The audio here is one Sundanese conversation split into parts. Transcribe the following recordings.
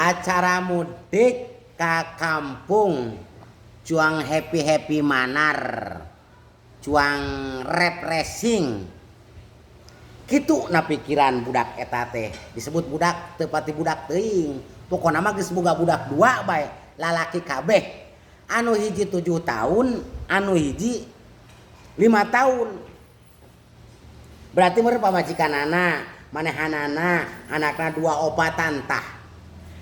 Acara mudik ka kampung cuang happy-happy manar, cuang refreshing. Kitu na pikiran budak eta teh, disebut budak teu pati budak teuing, pokona mah geus boga budak dua bae, lalaki kabeh. Anu hiji 7 tahun, anu hiji 5 tahun. Berarti meureun pamajikanana, manehanana, anakna dua opatan tah.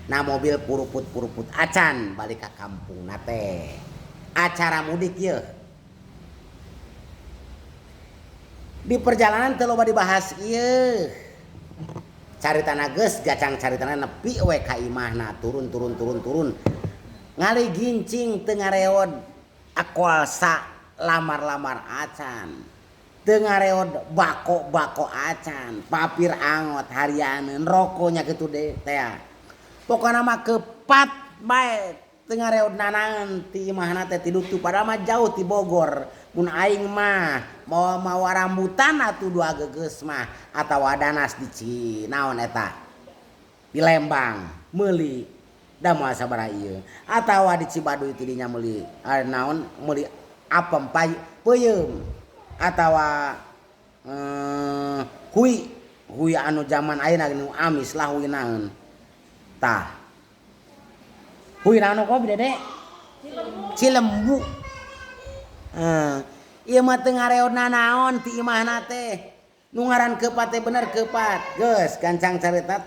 Na mobil puruput-puruput acan balik ka kampungna teh. Acara mudik yeuh. Di perjalanan teu loba dibahas ieu. Caritana geus gacang caritana nepi we ka imahna turun turun turun turun. Ngali gincing teu ngareod akolsa lamar-lamar acan. Teu ngareod bako-bako acan, papir angot harianeun roko nya kitu deui tea. Pokona mah kepat bae teu ngareod nanaeun ti imahna teh ti dutu padahal mah jauh ti Bogor. Mun aing mah mawa-mawa rambutan atuh dua gegeus mah atawa danas di Cinaon eta. Di Lembang meuli da moal sabaraha ieu atawa di Cibaduy ti dinya meuli naon meuli apem peuyeum atawa hui hui anu zaman ayeuna nu amis lah hui naon tah hui naon kok Dede Cilembu. Ieu mah teu ngareod nanaon ti imahna teh nu ngaran keupat teh bener keupat geus gancang carita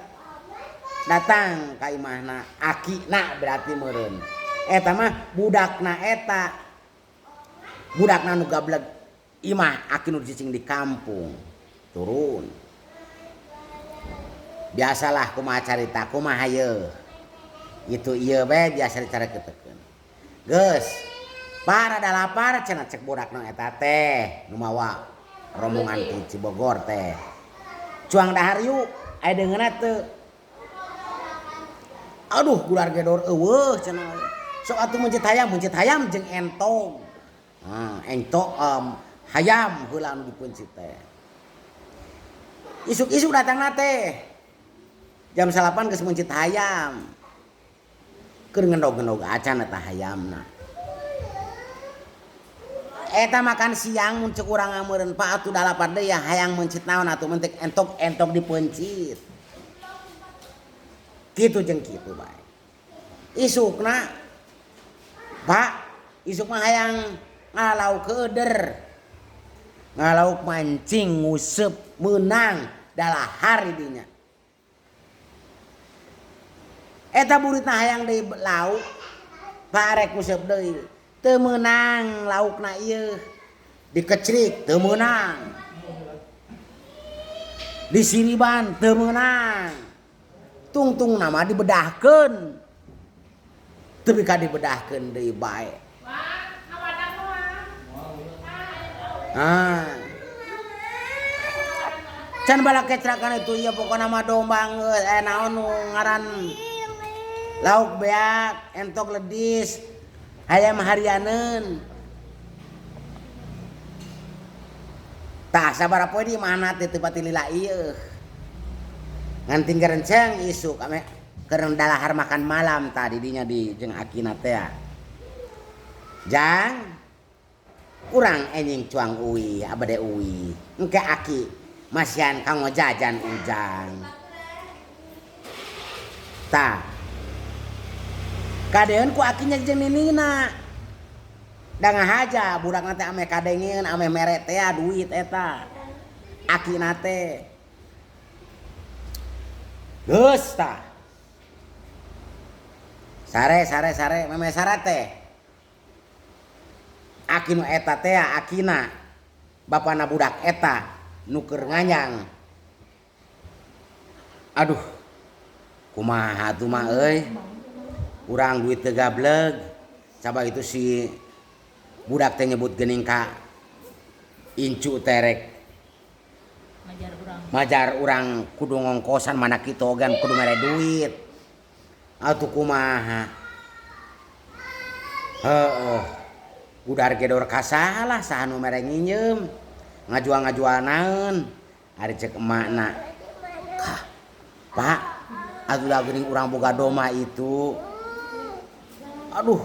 datang ka imahna akina berarti meureun eta mah budakna eta budakna nu gableg imah aki nu cicing di kampung turun biasalah kumaha carita kumaha yeuh itu ieu bae biasa dicareketekeun geus Pak rada lapar cenah cek budakna eta teh nu mawa rombongan ti Cibogor teh. Cuang dahar yuk aya deungeunna teu. Aduh gular gedor eueuh cenah. Sok atuh meuncit hayam jeung entog. Nah, entog hayam heula nu dipeuncit teh. Isuk-isuk datangna teh. Jam 9 geus meuncit hayam. Keur ngendog-ngendog acan eta hayamna. Eta makan siang mun cek urang meureun Pak atuh dalapan deui ya hayang meuncit naon atuh mentik entok-entok dipeuncit. Kitu jeung kitu bae. Isukna Pak isuk mah hayang ngalauk keuder. Ngalauk mancing nguseup meunang dalahar di dinya. Eta buritna hayang deui lauk Pak rek nguseup deui. Teu meunang laukna ieu dikecrik teu meunang disiriban teu meunang tungtung nama dibedahkeun teu bika dibedahkeun deui bae. Ah can balak kecrakan itu ieu pokona mah domba geus naon nu ngaran lauk beak entok ledis hayam harianeun. Tah sabaraha poe di mana teh teu pati lila ieu. Ngan tinggal renceng isuk ame keur dalahar makan malam tah di dinya di jeung akina teh. Jang urang enjing cuang uwi abade uwi. Engke aki masihan kanggo jajan ujang. Tah kadeun ku akinya jeung ninina. Da ngahaja budakna teh ame kadengeun ame mere teh duit eta. Akina teh. Geus tah. Sare sare sare meme sare teh. Aki nu eta teh akina bapana budak eta nu keur nganyang. Aduh. Kumaha atuh mah euy. Urang duit teu gableg. Coba itu si budak teh nyebut geuning ka incu terek. Majar urang. Majar urang kudu ngongkosan mana kitu ogan kudu mere duit. Atuh kumaha. Heeh. Gudar gedor kasalah saha nu mere nginjeum. Ngajual-ngajual naon. Ari cek emakna. Kah, Pak. Atuh da geuning urang boga doma itu. Aduh.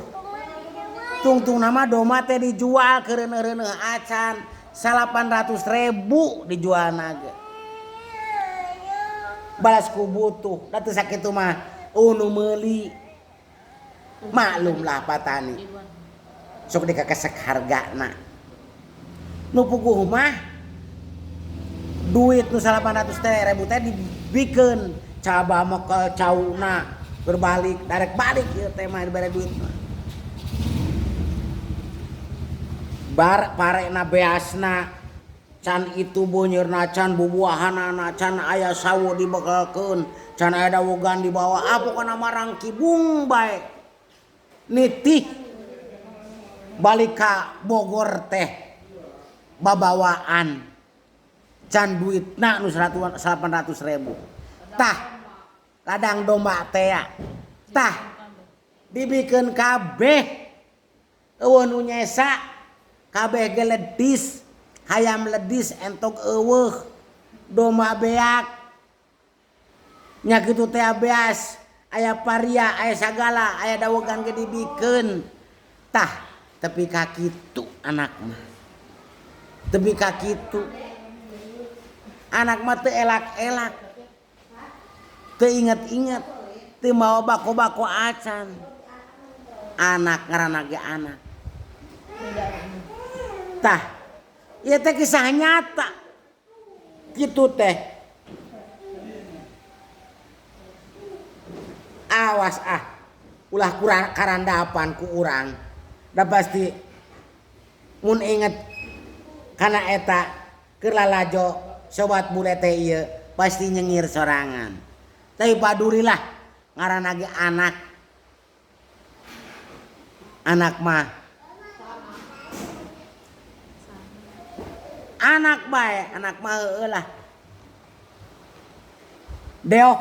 Tungtung nama doma teh dijual ke reuneuh-reuneuh acan 800.000 dijual naga. Balas ku butuh, da teu sakitu mah nu meuli. Maklumlah patani. Sok dikakesek hargana. Nu puguh mah duit nu 800.000 teh dibikeun caba mekel cauna berbalik darek balik ieu teh mah dibere duit mah. Bar parena beasna can itu bunyeurna can bubuahanana can aya sawo dibekelkeun can aya dawogan dibawa ah pokona mah rangkibung bae nitih balik ka Bogor teh babawaan can duitna nu 800.000 tah ladang domba teh tah dibikeun kabeh eueuh nu nyesa kabeh ge ledis hayam ledis entok eueuh domba beak nya kitu teh beas aya paria aya sagala aya dawogan ge dibikeun tah tepi ka kitu anak mah tepi ka kitu anak mah teu elak-elak teu inget-inget teu mawa bako-bako acan anak ngaranna ge anak tah ieu teh kisah nyata kitu teh awas ah ulah kurang karandapan ku urang da pasti mun inget kana eta keur lalajo sobat bule teh ieu pasti nyengir sorangan tapi padurilah ngaranna ge anak anak mah anak bae anak mah heueuh lah deok.